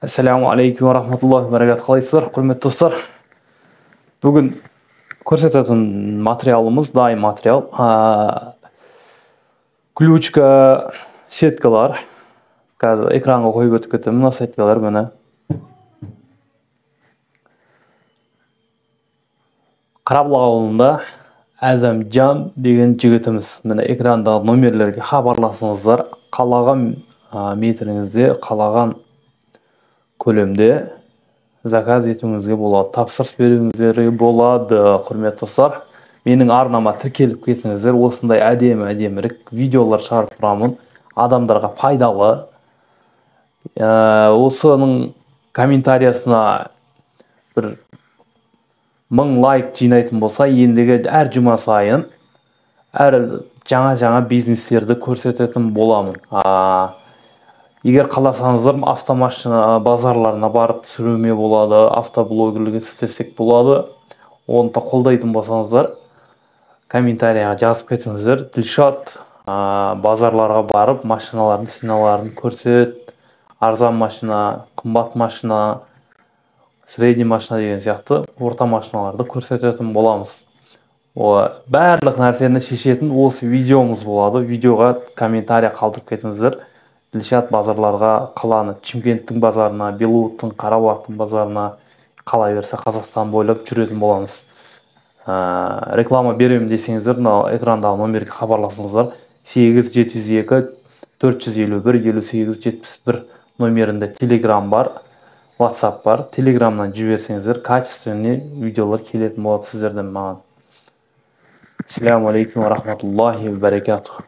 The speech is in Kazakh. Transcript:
Ассаляму алейкум ва рахматуллахи ва баракатух. Қалайсыздар, құрметті достар? Бүгін көрсететін материалымыз дайын материал. Ключка, сеткалар. Қазір экранға қойып өтіп кетемін. Мына сеткалар міне. Қарабұлақ ауылында Әзімжан деген жігітіміз. Міне экрандағы номерлерге хабарласыңыздар. Қалаған метріңізде, қалаған көлемде заказ етуіңізге болады, тапсырыс беруіңізге болады. Құрметті достар, менің арнама тіркеліп кетсеңіздер, осындай әдемі-әдемірек видеолар шығарып тұрамын, адамдарға пайдалы. Осының комментариясына бір 1000 лайк жинайтын болса, ендігі әр жұма сайын әр жаңа-жаңа бизнестерді көрсететін боламын. Егер қаласаңыздар, автомашина базарларына барып түсіруіме болады, автоблогерлік істесек болады. Оны да қолдайтын болсаңыздар, комментарияға жазып кетіңіздер. Дилшот, базарларға барып, машиналардың сыналарын көрсет, арзан машина, қымбат машина, средний машина деген сияқты орта машиналарды көрсететін боламыз. Барлық нәрсені шешетін осы видеомыз болады. Видеоға комментария қалдырып кетіңіздер. Дилшот базарларға, қаланы, Шымкенттің базарына, Белоуттың, Қарабұлақтың базарына, қала берсе Қазақстан бойлап жүретін боламыз. Реклама беремін десеңіздер, мына экрандағы номерге хабарласыңыздар. 8 702 451 58 71 номерінде Telegram бар, WhatsApp бар. Telegramнан жіберсеңіздер, качественный видеолар келетін болады сіздерден маған. Ассаляму алейкум ва рахматуллахи ва баракатух.